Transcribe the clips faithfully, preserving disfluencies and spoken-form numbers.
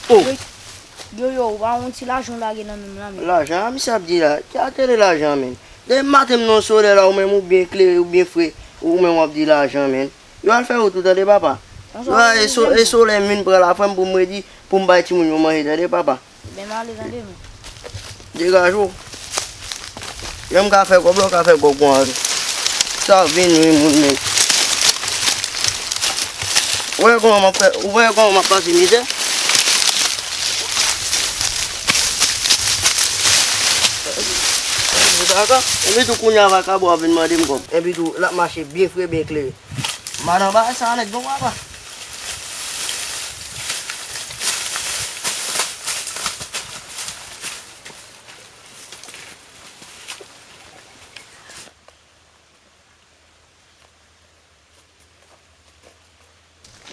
Oh. Yo, yo, yo, ou pa wè yon ti lajan w lage nan men m la, men. Lajan, a, misye ap di la. Ki atele lajan, men? Depi maten m nan solèy la, ou menm ou byen klere, ou byen fre, ou menm w ap di lajan, men. Yo al fè wout ou, tande, papa. Yo, e so-, e solèy m vin pran la, frè m, pou m redi, pou m bay timoun yo manje, tande, papa. Ben, m ale, tande, men. Degaje w. Jan m ka fè kòb la, w ka fè kòb konsa tou. Sa vin wi, moun, men. Ou wè kòman m ap fè, ou wè kòman m ap pase mizè? Epi tou kounye a vakabon ap vin mande m kòb. Epi tou, l ap mache byen fre, byen klere. M pa nan bagay sa a nèt non, papa.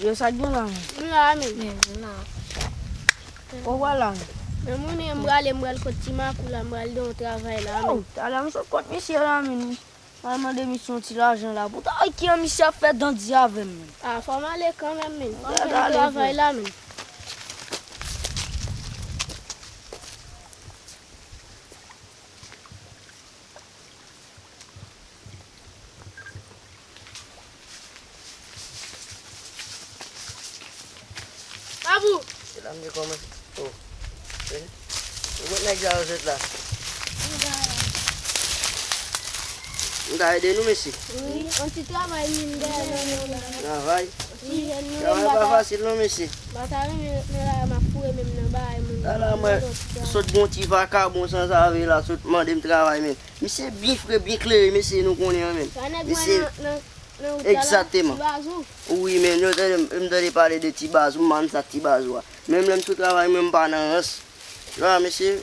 Yo, sa k gen la, men? M la, men. Men, m la. Ou wè la, men? Men, moun, m prale, m pral kot ti makou la, m pral nan yon travay la, men. Oh, talè m sot kot misye la, men. M al mande misye yon ti lajan la. Poutan, ki an misye ap fè dandi avè m, men. A, fò m ale kanmenm, men. Fò m fè travay la, men. Babou! Se la m te kòmanse. Oh. Eh. Ou wè nèg sa yo sot la? M ka ede nou, mesye? Wi, yon ti travay m vin dèyè nan nou la. Travay? Ti jèn nou menm pa ta. Travay pa fasil non, mesye. M pa ta renmen ret nan lari a, m ap foure men m nan bagay moun. Ala mwen sot gon ti vakabon san save la, sot mande m travay, men. Misye byen fre, byen klere, mesye, nou konnen an, men. Sa nèg mwen nan, nan, nan wout la la, egzakteman. Ti Bazou. Wi, men, yo tande m, m tande pale de Ti Bazou, m pa konn sa Ti Bazou a. Menm lè m sou travay, mwen, m pa nan rans. Jwa, mesye,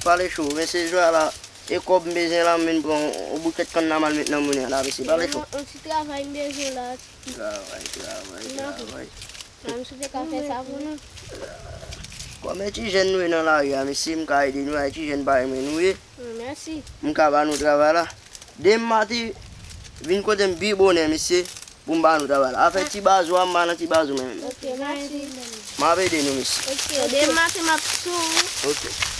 pale cho, mesye, jwa la, e kòb m bezwen la, m vin pran yon boukèt kann la, m al met nan monnen an la, mesye, pale cho. Yon, yon ti travay m bezwen la. Travay, travay, travay. Mwen, m sou te ka fè sa pou nou. Kòm e ti jèn nou ye nan lari a, mesye, m ka ede nou, e ti jèn parèy mwen nou ye. Mèsi. M ka ba nou travay la. Demen maten, vin kote m pi bonè, mesye, pou m ba nou travay la. Afè Ti Bazou a, m pa nan Ti Bazou menm. Ok, mèsi. M ap ede nou, mesye. Ok, demen maten, m ap sou ou. Ok.